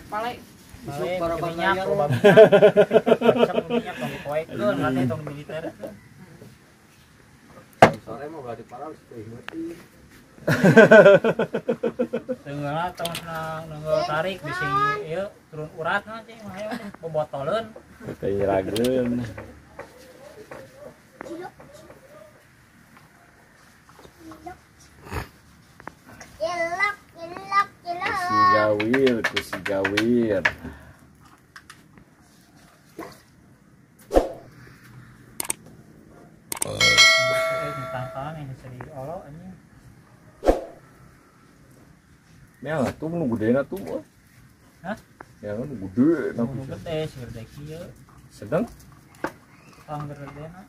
Pale. Isuk para minyak, bayar. loba minyak. Minyak tong dipoekeun, katanya tong militer. Sore mah ulah diparal teuing meuting. Tenggelah tong nang tarik bisi ieu turun urat na cing mah hayo teh bobotoleun. Teh nyerageun. Cilok, cilok, cilok. Kusi gawir, kusi gawir. Tangkalan yang bisa diolok anjing. Ya tuh nu gedena tuh. Hah? Ya nu gede Nu gede sih gede kieu. Sedang? Tang gedena.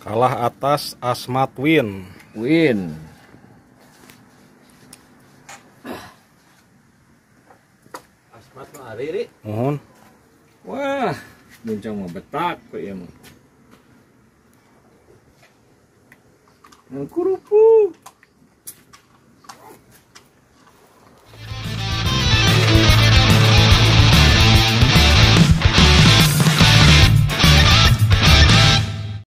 Kalah atas Asmat Win. Win. Asmat mah ari. Mohon. Wah, muncang mah betak kok ieu mah. Kerupuk.